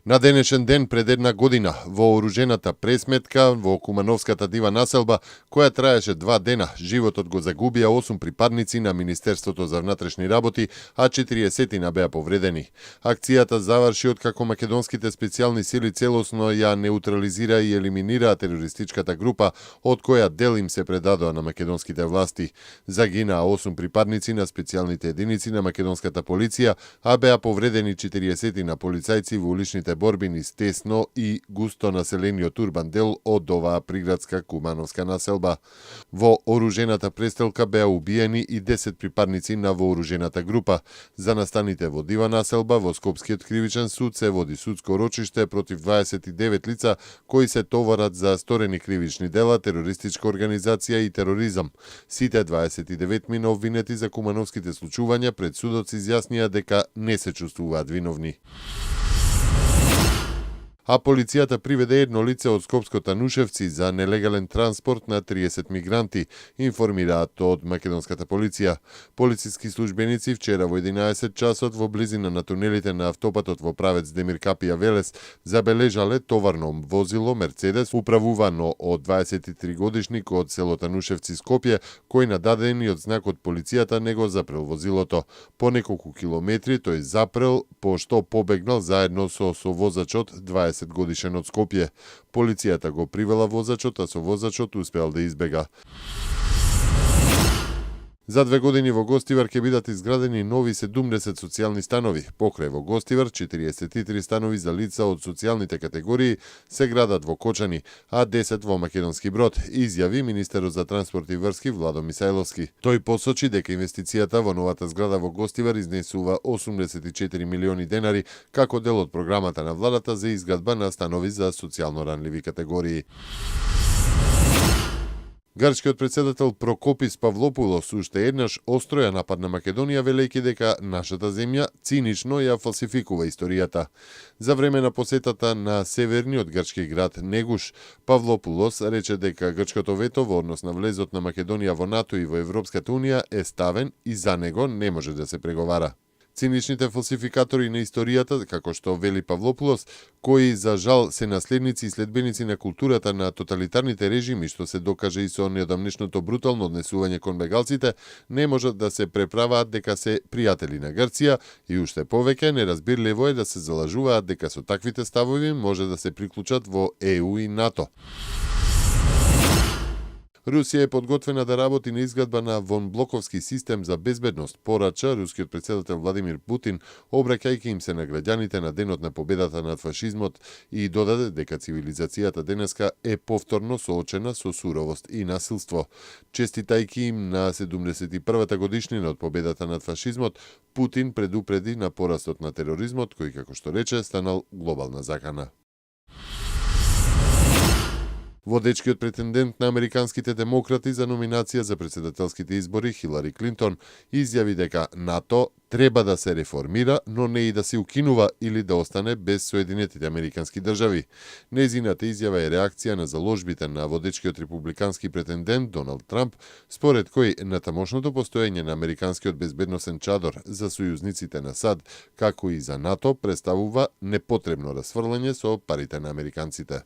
На денешен ден пред една година, вооружената пресметка во Кумановската дива населба, која траеше 2 дена, животот го загубија 8 припадници на Министерството за внатрешни работи, а 40 беа повредени. Акцијата заврши откако македонските специјални сили целосно ја неутрализира и елиминираа терористичката група, од која дел им се предадоа на македонските власти. Загинаа 8 припадници на специјалните единици на македонската полиција, а беа повредени 40 на полицајци во уличните борби низ тесно и густо населениот урбан дел од оваа приградска кумановска населба. Во оружената престрелка беа убиени и 10 припадници на вооружената група. За настаните во дива населба во Скопскиот кривичен суд се води судско рочиште против 29 лица кои се товарат за сторени кривични дела, терористичка организација и тероризам. Сите 29 мина обвинети за кумановските случувања пред судот се изјаснија дека не се чувствуваат виновни. А полицијата приведе едно лице од Скопско Танушевци за нелегален транспорт на 30 мигранти, информираат од македонската полиција. Полициски службеници вчера во 11 часот во близина на тунелите на автопатот во правец Демир Капија Велес забележале товарно возило Мерцедес управувано од 23 годишник од село Танушевци Скопје, кој на дадениот знак од полицијата не го запрел возилото. По неколку километри тој запрел, пошто побегнал заедно со совозачот 20 годишен од Скопје. Полицијата го привела возачот, а совозачот успеал да избега. За 2 години во Гостивар ќе бидат изградени нови 70 социјални станови. Покрај во Гостивар, 43 станови за лица од социјалните категории се градат во Кочани, а 10 во Македонски Брод, изјави министерот за транспорт и врски Владо Мисајловски. Тој посочи дека инвестицијата во новата зграда во Гостивар изнесува 84 милиони денари како дел од програмата на владата за изградба на станови за социјално ранливи категории. Грчкиот председател Прокопис Павлопулос уште еднаш остро ја нападна Македонија, велејќи дека нашата земја цинично ја фалсификува историјата. За време на посетата на северниот грчки град Негуш, Павлопулос рече дека грчкото вето во однос на влезот на Македонија во НАТО и во Европската унија е ставен и за него не може да се преговара. Циничните фалсификатори на историјата, како што вели Павлопулос, кои за жал се наследници и следбеници на културата на тоталитарните режими, што се докаже и со неодамнешното брутално однесување кон бегалците, не можат да се преправаат дека се пријатели на Грција и уште повеќе неразбирливо е да се залажуваат дека со таквите ставови може да се приклучат во ЕУ и НАТО. Русија е подготвена да работи на изградба на вонблоковски систем за безбедност, порача рускиот председател Владимир Путин, обраќајќи им се на граѓаните на денот на победата над фашизмот и додаде дека цивилизацијата денеска е повторно соочена со суровост и насилство. Честитајќи им на 71-та годишнина од победата над фашизмот, Путин предупреди на порастот на тероризмот, кој, како што рече, станал глобална закана. Водечкиот претендент на американските демократи за номинација за председателските избори Хилари Клинтон изјави дека НАТО треба да се реформира, но не и да се укинува или да остане без Соединетите американски држави. Незината изјава е реакција на заложбите на водечкиот републикански претендент Доналд Трамп, според кој натамошното постоење на американскиот безбедносен чадор за сојузниците на САД, како и за НАТО, представува непотребно расфрлање со парите на американците.